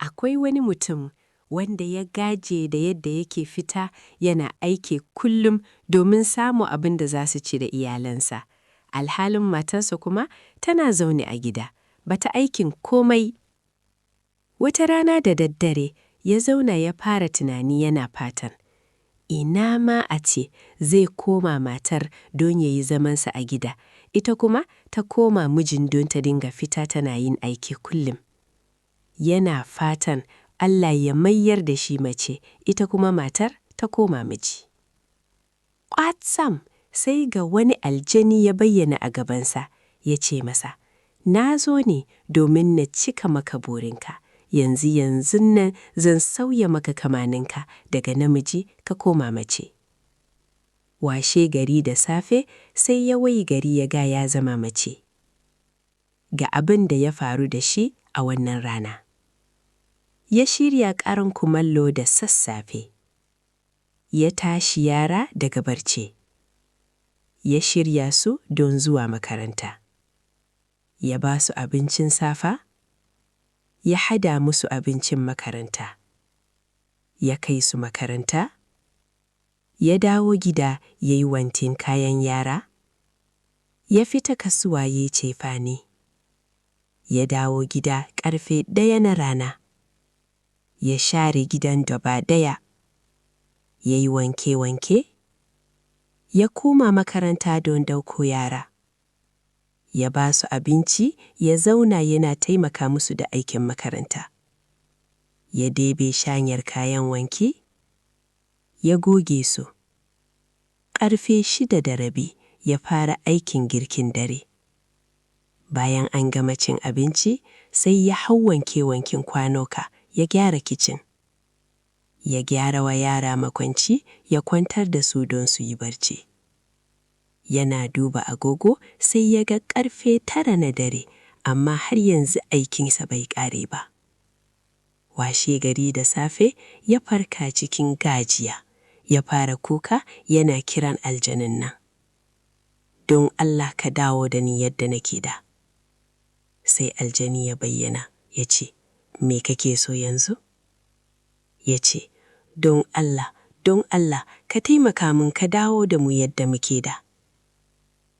Akwai wani mutum wanda ya gaje da yadda yake fita yana aiki kullum domin samu abin da za su ci da iyalansa. Alhalin matarsa kuma tana zaune a gida, bata aikin komai. Wata rana da daddare ya zauna ya fara tunani yana fatan, ina ma a ce zai koma matar don ya yi zamansa a gida, ita kuma ta koma mijin don ta dinga fita tana yin aiki kullum. Yana fatan Allah ya mayar da shi mace, ita kuma matar ta koma miji. Kwatsam sai ga wani aljani ya bayyana a gabansa, ya ce masa, "Na zo ne domin na cika maka burinka, yanzu yanzun nan zan sauya maka kamaninka daga namiji ka koma mace." Washe gari da safe sai ya wayi gari ya ga ya zama mace. Ga abin da ya faru da shi a wannan rana. Ya shirya karin kumallo da sassafe. Ya tashi yara daga barci. Ya shirya su don zuwa makaranta. Ya ba su abincin safa. Ya hada musu abincin makaranta. Ya kai su makaranta. Ya dawo gida ya yi wankin kayan yara. Ya fita kasuwa ya yi cefane. Ya dawo gida karfe 1 na rana. Ya share gidan gaba ɗaya. Ya yi wanke-wanke. Ya koma makaranta don dauko yara. Ya ba su abinci, ya zauna yana taimaka musu da aikin makaranta. Ya ɗebe shanyar kayan wanki. Ya goge su. Karfe 6:30 ya fara aikin girkin dare. Bayan an gama cin abinci, sai ya hau wanke-wanken kwanuka, ya gyara kicin. Ya gyara wa yara makwanci, ya kwantar da su don su yi barci. Yana duba agogo sai ya ga karfe 9 na dare, amma har yanzu aikinsa bai ƙare ba. Washe gari da safe ya farka cikin gajiya, ya fara kuka yana kiran aljanin nan. "Don Allah ka dawo da ni yadda nake da." Sai aljani ya bayyana ya ce, "Me kake so yanzu?" Ya ce, "Don Allah, don Allah ka taimaka min ka dawo da mu yadda muke da."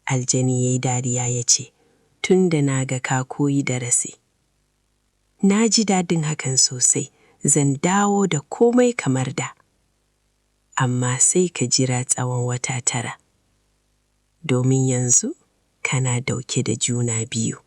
Aljani ya yi dariya ya ce, "Tun da na ga ka koyi darasi. Na ji daɗin hakan sosai, zan dawo da komai kamar da. Amma sai ka jira tsawon wata 9. Domin yanzu kana dauke da juna biyu."